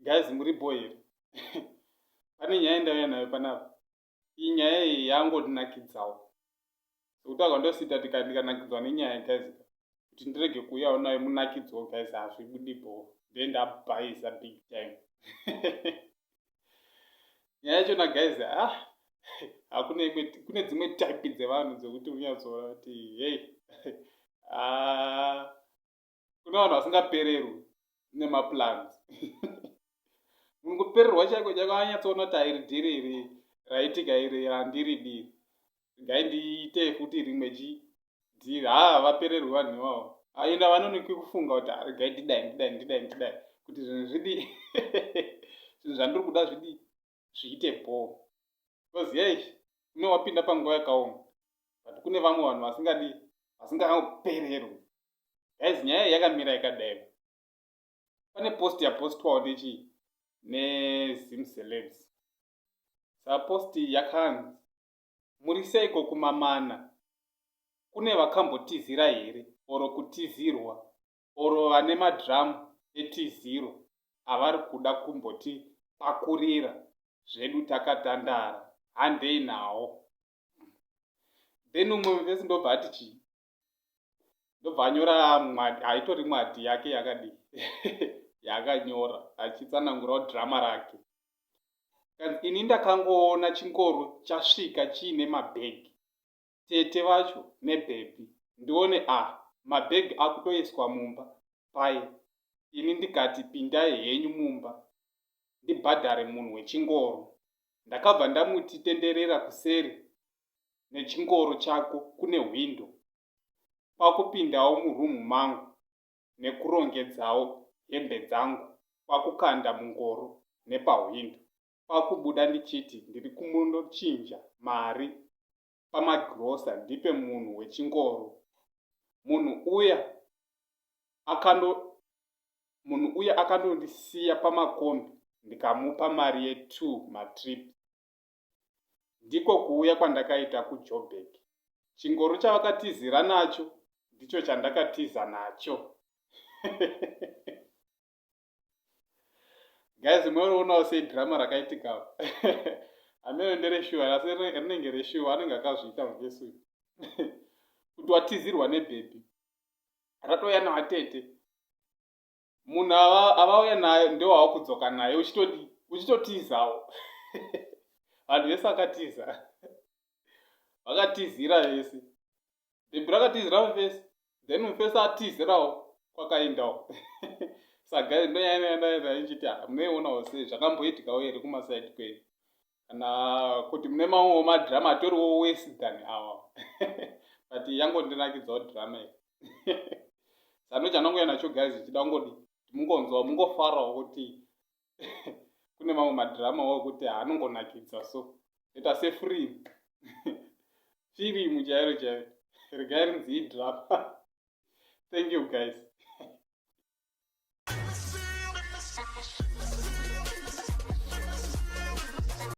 Guys, muri bho here? Pane nyaya ndauya nayo panapa. Iyi nyaya iyi yangodinakidzawo. Sekuti ndosita ndikanakidzwa nenyaya, guys, kuti ndirege kuuyawo nayo munakidzwawo, guys, hazvibudi bho. Ndendabhaisa big time. Nyaya yachona, guys, ah, hakuna imwe. Kune dzimwe type dzevanhu dzekuti unyatsoona kuti hey, ah, kune vanhu vasingapererwi nemaplans. Munhu kupererwa chaiko chaiko, anyatsoona kuti airi dhiri iri raitika iri handiri diri, regai ndiite futi rimwe chi dhiri. Ha, vapererwi vanhu ivavo. Aenda vanoniki kufunga kuti regai ndidai, ndidai, ndidai, ndidai kuti zvinhu zvidii, zvinhu zvandiri kuda zvidii, zviite bho. Because yei une wapinda panguva yakaoma, but kune vamwe vanhu vasingadii, vasingapererwi. Guys, nyaya iyi yakamira yakadai. Pane post yapostwawo nechi neZim Celebs. Saka post yakanzi, "Muri seiko kumamana? Kune vakambotizira here or kutizirwa or vane madhiramu etiziro avari kuda kumbotipakurira zvedu takatandara? Handei nawo." Then umwe muvhesi ndobva ati chii? Ndobva anyora, haitori mwadhi yake yakadii yaakanyora achitsanangurawo dhirama rake. Kanzi, "Ini ndakangoona chingoro chasvika chiine mabhegi, tete vacho nebhebhi. Ndione, a ah, mabhegi akutoiswa mumba paye. Ini ndikati, pindai henyu mumba ndibhadhare munhu wechingoro. Ndakabva ndamuti, tenderera kuseri nechingoro chako, kune hwindo. Kwakupindawo murumu mangu nekurongedzawo hembe dzangu, kwakukanda mungoro nepahwindo, kwakubuda ndichiti ndiri kumundochinja mari pamagirosa ndipe munhu wechingoro. Munhu uya akandondisiya pamakombi, ndikamupa mari ye2 matrip. Ndiko kuuya kwandakaita kuJoburg. Chingoro chavakatizira nacho ndicho chandakatiza nacho." Guys, munorionawo sei dhirama rakaitika? Hameno ndereshuwa, asi rinenge reshuwa. Anenge akazviita muvhesi uyu kuti watizirwa nebhebhi ratouya navatete. Munhu avauya naye ndewava kudzoka naye, uchitodi uchitotizawo. Vanhu vese vakatiza, vakatizira vese. Bhebhi rakatizira mufesi, then mufesi atizirawo kwakaendawo. Saka ndonyaya ichiti, munoionawo sei? Zvakamboitikawo here kumasaidi kwenyu, kana kuti mune mamwewo madhirama atoriwo worse than awa? But yangondinakidzawo dhirama iyi. Sano chanongoya nacho, guys, chida kungodi mungonzwawo, mungofarawo kuti kune mamwe madhiramawo ekuti haanongonakidza. So ita sefirimu, firimu chairo chairo. Regai rinzi idhirama. Thank you, guys.